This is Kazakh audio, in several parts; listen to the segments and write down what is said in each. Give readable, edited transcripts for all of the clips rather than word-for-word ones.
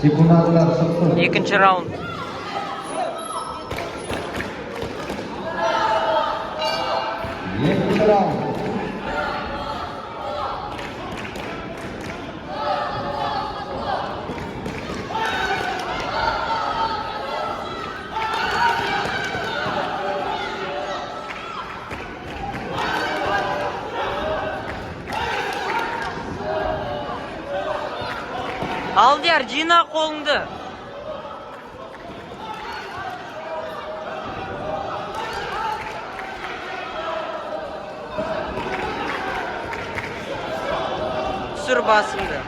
Секунданттар шықты. Екінші раунд. Екінші раунд. Алдияр, жина қолыңды. Түсір басыңды.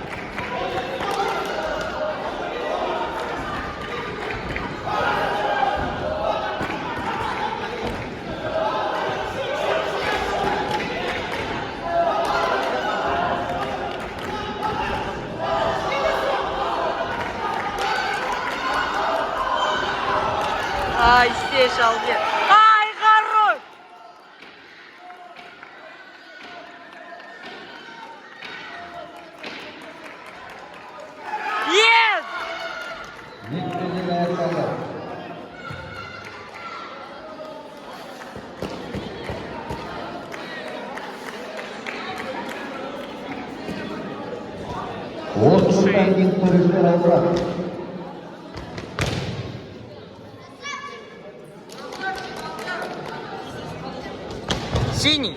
Ай, істеші, Алдияр. Ай, хорош! Yes! Жекпе-жек аяқталды. Осы минуттан кейін төрешілер аударады. Синий.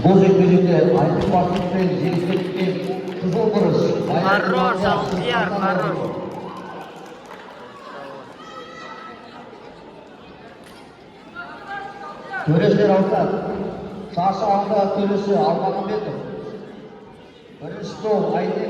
Бұл жекпе-жекте айқын басымдықпен жеңіске жеткен қызыл бұрыш. Хорош, Алдияр, хорош. Төрешілер ауысады. Шаршы алаңдағы төреші Алмағамбетов. Бірінші стол Айдын.